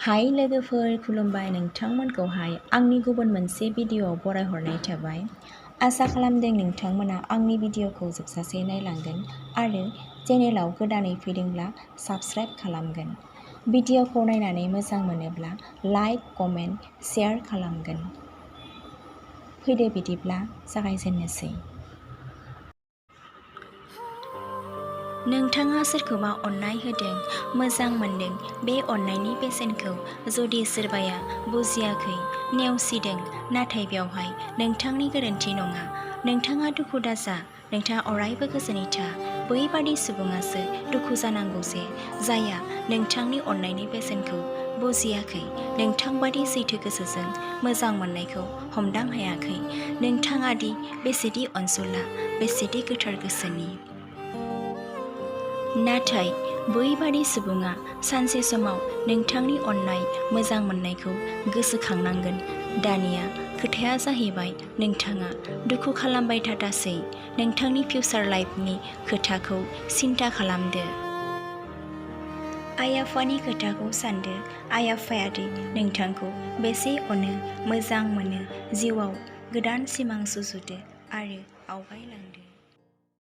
हाय लोगोफोर, खुलुमबाय नोंथांमोनखौहाय आंनि गुबुन मोनसे भिडिअआव बरायहरनाय थाबाय। आसा खालामदों नोंथांमोना आंनि भिडिअखौ जोबजासे नायलांगोन आरो चेनेलाव गोदानै फैदोंब्ला साबस्क्राइब खालामगोन। भिडिअखौ नायनानै मोजां मोनोब्ला लाइक, कमेन्ट, शेयार खालामगोन। फैदो बिदिब्ला जागायजेननोसै। नोंथाङा सोरखौबा अननाय होदों, मोजां मोनदों, बे अननायनि बेसेनखौ जुदि सोरबाया बुजियाखै, नेवसिदों, नाथाय बेवहाय नोंथांनि गोरोन्थि नङा। नोंथाङा दुखु दाजा, नोंथाङा अरायबो गोजोनै था। बैबादि सुबुङासो दुखु जानांगौ जे जायहा नोंथांनि अननायनि बेसेनखौ बुजियाखै, नोंथांबादि सैथो गोसोजों मोजां मोननायखौ हमदां हायाखै। नोंथाङा दि बेसेदि अनसुला, बेसेदि गोथार गोसोनि। नाथाय बैबादि सुबुङा सानसे समाव नोंथांनि अननाय, मोजां मोननायखौ गोसोखांनांगोन। दानिया खोथाया जाहैबाय नोंथाङा दुखु खालामबाय थाथासै, नोंथांनि फिउचार लाइफनि खोथाखौ सिन्था खालामदो। आइ आफानि खोथाखौ सानदो। आइ आफायादि नोंथांखौ बेसे अनो, मोजां मोनो। जिउआव गोदान सिमां सुजुदो आरो आवगायलांदो।